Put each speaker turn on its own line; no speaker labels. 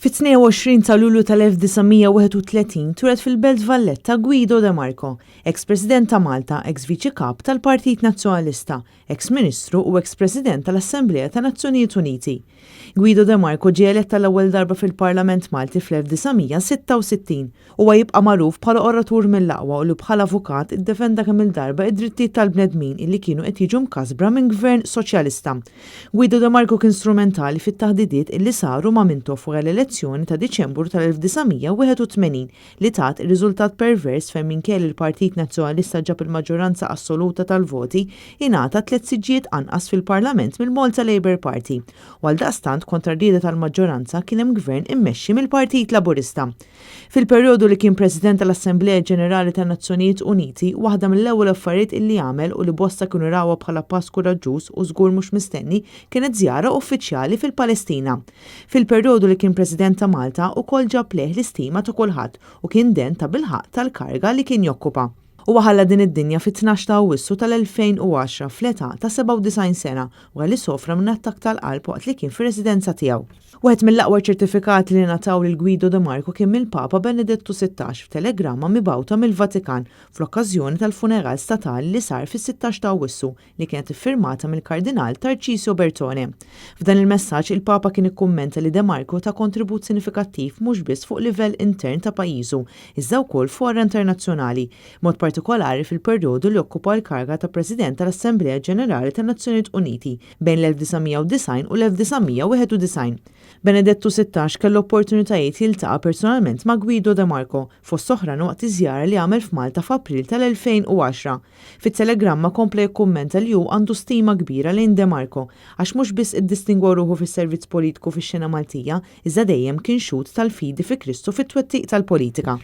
Fit-22 ta' Lulju tal-1931 twieled fil-Belt Valletta Guido De Marco, eks President ta' Malta, eks Viċi Kap tal-Partit Nazzjonalista, eks Ministru u eks President tal-Assemblea tan-Nazzjonijiet Uniti. Guido De Marco ġie elett għall-ewwel darba fil-Parlament Malti fl-1966. Huwa jibqa' magħruf bħala oratur mill-aqwa u li bħala avukat iddefenda kemm-il darba id-drittijiet tal-bnedmin illi kienu qed jiġu mkasbra minn gvern soċjalista. Guido De Marco kien strumentali fit-taħdidiet illi saru ma' Mintoff wara l-elezzjoni ta' Diċembru tal-1981 li tat ir-riżultat pervers fejn minkejja li l-Partit Nazzjonalista ġab il-maġġoranza assoluta tal-voti, ingħata tlett siġġijiet anqas fil-Parlament mill-Malta Labour Party u għaldaqstant kontra r-rieda tal-maġġoranza kien hemm gvern immexxi mill-Partit Laburista. Fil-perjodu li kien President tal-Assemblea Ġenerali tan-Nazzjonijiet Uniti, waħda mill-ewwel affarijiet illi għamel u li bosta kienu rawha bħala pass kuraġġuż u żgur mhux mistenni kienet żjara uffiċjali fil-Palestina. Fil-perjodu li kien President ta' Malta ukoll ġab lejh l-istima ta' kulħadd u kien den tabilħaqq tal-kariga li kien jokkupa. Huwa ħalla din id-dinja fit-tnax ta' Awwissu tal-2010 fl-età ta' 97 sena wara li sofra minn attakk tal-qalb waqt li kien fir-residenza tiegħu. Wieħed mill-aqwa ċertifikati li ngħataw lil Guido de Marco kien mill-Papa Benedettu 16 f'telegramma mibgħuta mill-Vatikan fl-okkażjoni tal-funeral statali li sar fis-16 ta' Awwissu li kienet iffirmata mill-Kardinal Tarcisio Bertone. F'dan il-messaġġ, il-Papa kien ikkummenta li De Marco ta kontribut sinifikattiv mhux biss fuq livell intern ta' pajjiżu, iżda wkoll fora internazzjonali, b'mod partikolari fil-perjodu li okkupa l-kariga ta' President tal-Assemblea Ġenerali tan-Nazzjonijiet Uniti bejn l-1990 u l-1991. Benedettu 16 kellu opportunitajiet jiltaqa' personalment ma' Guido De Marco, fost oħrajn waqt iż-żjara li għamel f'Malta f'April tal-2010. Fit-telegramma kompla jikkummenta li hu għandu stima kbira lejn De Marco għax mhux biss iddistingwa ruħu fis-servizz politiku fix-xena Maltija iżda dejjem kien xhud tal-fidi fi Kristu fit-twettiq tal-politika.